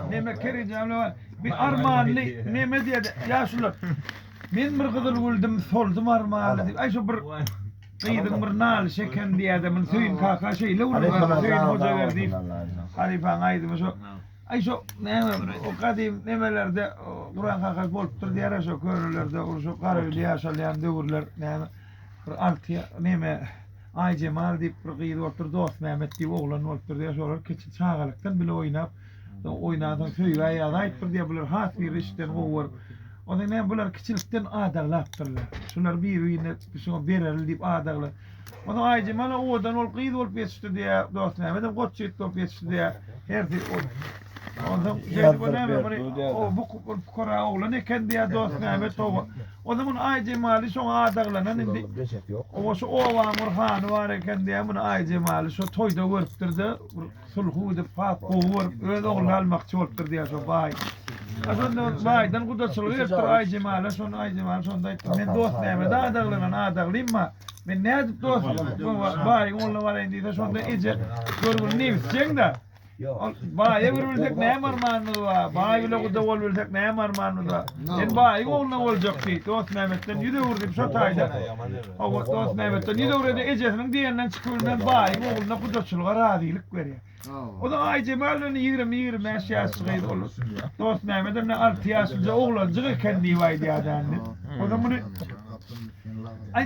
Neme kerejämle bir armanly neme diýdi ýaşular. Men bir gyzyl güldüm, soldum armanly diýip. Aý şu bir gyzyň bir nalyşy eken diýýärdi. Muny Söýün kaka şeýle gürrüň berdi. Söýün Hojaberdiýew halypaň aýdymy şo. Aý şo näme o gadym nemelerde Kuran kaka bolupdyr diýýär şo könelerde ol şo Garaöýli ýaşalýan döwürler näme bir alty neme Aýjemal diýip bir gyz bolupdyr, Dostmämmet diýip oglan bolupdyr diýýär. Şolar kiçi çagalykdan bile oýnap, soň oýnansoň söýgä ýazaýypdyr diýýär. Bular has biri içden gowy görüp. Onsoň näme bular kiçilikden adaglapdyrlar. Şular bir-birine şuňa bereli diýip adaglap. Onsoň Aýjemal owadan bolup gyz bolup ýetişdi diýýär. Dostmämmedem goç ýigit bolup ýetişdi diýýär. Hersi Onsoň şeýdip o näme muny o bu pukara oglan eken diýýär Dostmämmet oba. Onsoň muny Aýjemaly şoňa adaglanan indi. Oba şu obaň bir hany bar eken diýýär muny Aýjemaly şo toýda görüpdir-de bir sulhy gidip has gowy görüp öz ogluny almakçy bolupdyr diýýär şo baý. A şonda baýdan gudaçylyga gelipdir Aýjemala şonda Aýjemal şonda aýtdy men Dostmämmede adaglanan adaglymma men nädip dost baýyň ogluna baraýyn diýse şonda eje görgüli nebisjeň-de. Ol baýa bir bilsek näme armanymyz bar? Baý bile guda bolup bilsek näme armanymyz bar? Sen baýyň ogluna boljak diý. Dostmämmetden ýüz öwür diýip şo taýda. Hawa, Dostmämmetden ýüz öwrede ejesiniň diýeninden çykyp bilmän baýyň ogluna gudaçylyga razylyk berýär. O-da Aýjemal bilen 20-25 ýaşly gyz ol. Dostmämmedem ne 6 ýaşlyja oglanjyk eken diýip aýdýar-da indi. O-da muny Aý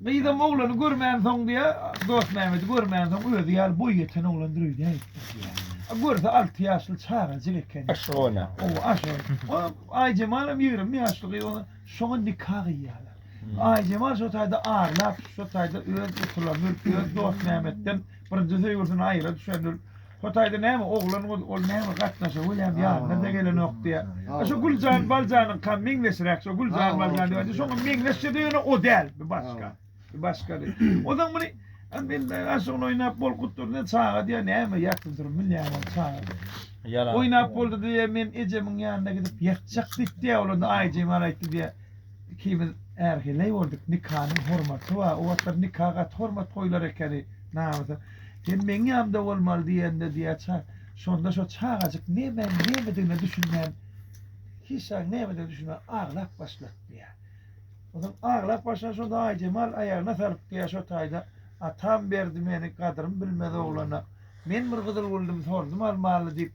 Gyzam oglany görmänsoň diýýär, Dostmämmedi görmänsoň özi ýaly boý ýeten oglandyr öýdäýipdir diýýär. A görse alty ýaşly çagajyk eken. Aşyk oýna. Owa, aşyk oýna. O Aýjemalam 20 ýaşly gyz, ony şoňa nika gyýýarlar. Aýjemal şo taýda aglap, şo taýda öz utulan mülk, öz Dostmämmetden birinji söýgüsini aýra düşendir. Şo taýda näme oglan ol, ol näme gatnaşa welýam ýanyna-da gelenok diýýär. A şo Güljan Baljanyňka meňzeşräk şo Güljan Baljan diýip aýdýar. Şoňa meňzeşje-de ýöne o däl, bu başga. Bu başga diýip. Onsoň muny men aşygyny oýnap bolup gutdurdy, çaga diýýär, näme ýatyp durup bilýän ol çaga. Ýalan. Oýnap boldy diýýär, men ejemiň ýanyna gidip ýatjak diýip diýýär, ol onda Aýjemal aýtdy diýýär. Ikimiz är-heleý bolduk, nikanyň hormaty bar. O wagtlar nika gaty hormat goýlar ekeni, namysa. Sen meň ýanymda bolmaly diýende diýýär ça, şonda şo çagajyk nämäň nämedigine düşünmän, hiç zadyň nämedigine düşünmän aglap başlady diýýär. Onsoň aglap başlan şonda Aýjemal aýagyna salyp diýýär şo taýda, Atam berdi meni gadyrym bilmez oglana, men bir gyzyl güldüm soldum almaly diýip,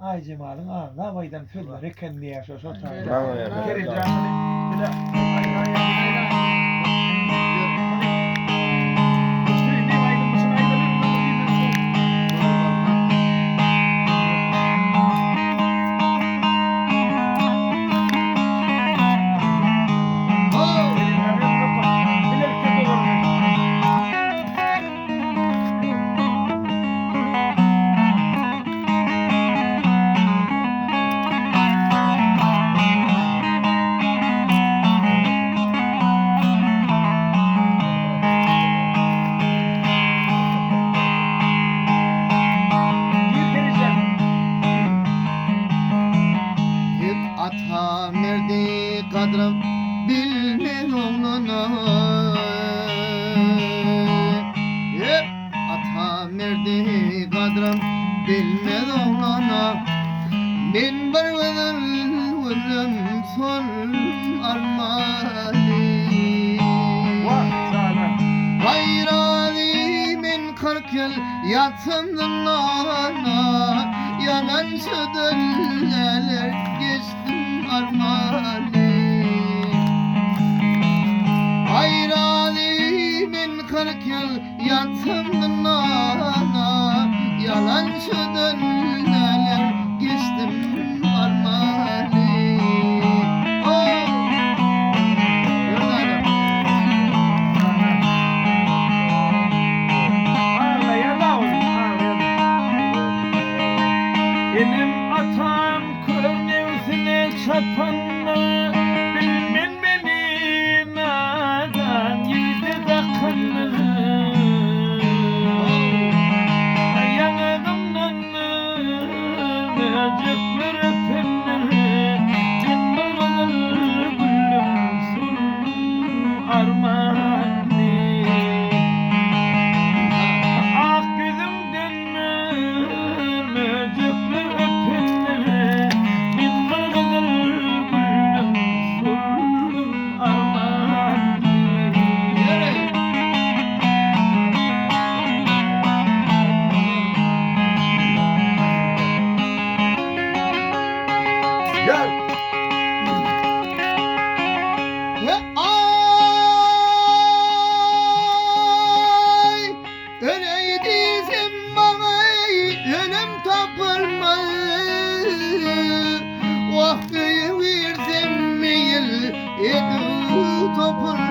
Aýjemalyň aglap aýdan sözleri eken diýýär şo şo taýda. Kerimjan muny bile Hep ata merdi gadrym bilmez oglana. Hep Ata merdi gadrym bilmez oglana Men bir gözel gülüm solum almaly Haýraly men 40 ýyl ýatsam zyndana Ýalançy dünýäler geçdim armaly Haýraly men 40 ýyl Ýatsam zyndana, ýalançy dünýäler geçdim armany. Enem atam kör nebsine çatanda bilmen meni Nadan ýigide dakyndyr Ýaňagymdan möjekler öpendir Men bir gyzyl güllüm soldum armanly Ak ýüzüňden möjekler. Topuldy.